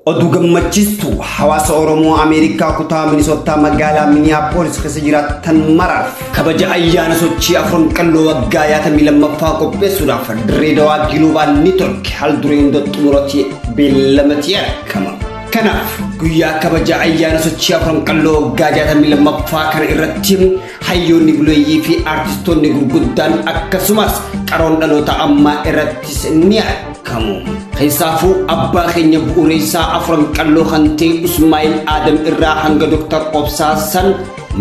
Oduu gammachiistu hawaasa Oromoo Ameerikaa kutaa Minisootaa magaalaa Miniyaapolis keessa jiraatan maraaf kabaja ayyaana sochii Afran Qalloo waggaa 62ffaa qopheessuudhaaf Dirree Dawaa Global Network haal duree hunda xumuratee beellamatee argama. Kanaaf guyyaa kabaja ayyaana sochii Afran Qalloo waggaa 62ffaa kana irratti hayyoonni buleeyyii fi aartistoonni gurguddaan akkasumas qaroon dhaloota ammaa irrattis ni argamu. Keessaafuu abbaa keenya bu'uureessaa Afran Qalloo kan ta'e Usmaa'il Aadam irraa hanga Dr. Obsaa Hassan,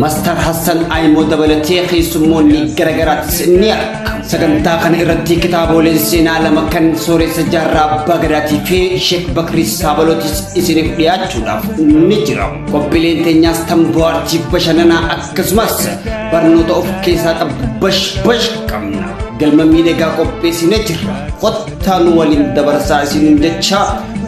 Mastar Hassan Ayimoo dabalatee keessummoonni garagaraattis ni argamu. Sagantaa kana irratti kitaaboleen seenaa lama kan Sooressa Jaarraa Abbaa Gadaatii fi Sheek Bakrii Saabalootis isiniif dhiyaachuudhaaf ni jira. Qophiileen teenyaas tan bohaartii bashannanaa akkasumas barnoota of keessaa qabdu bash bash qabna. Galma miidhagaa qopheessinee jirra. Kottaa nu waliin dabarsaa isiniin jecha.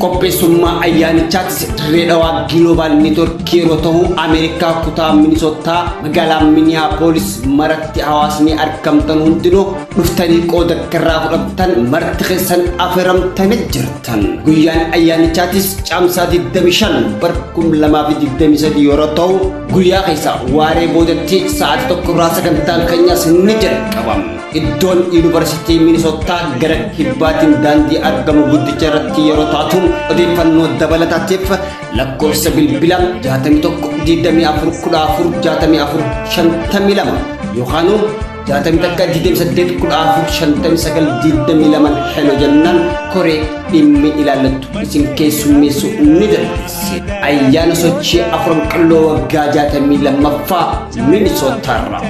Qopheessummaa ayyaanichaattis Dirree Dhawaa Global Network yeroo ta'u, Ameerikaa kutaa Minisootaa magaalaa Miniyaapolis maratti hawaasni argamtan hundinuu dhuftanii qooda irraa fudhattan marti keessan affeeramtanii jirtan. Guyyaan ayyaanichaatis Caamsaa 25 bar 2023 yeroo ta'u, guyyaa keessa waaree boodatti sa'aatii 1 irraa sagantaan keenyas ni jalqaba. Iddoon Yuunivarsiitii Minisootaa gara kibbaatiin daandii argamu guddicha irratti yeroo taatu, odeeffannoo dabalataatiif lakkoofsa bilbila 61 24 14 64 52 yookaan 61 28 14 59 22 hello jennaan koree dhimmi ilaallattu isin keessummeessuu ni dandeessi. Ayyaana sochii Afran Qalloo waggaa 62ffaa Minisootaarra.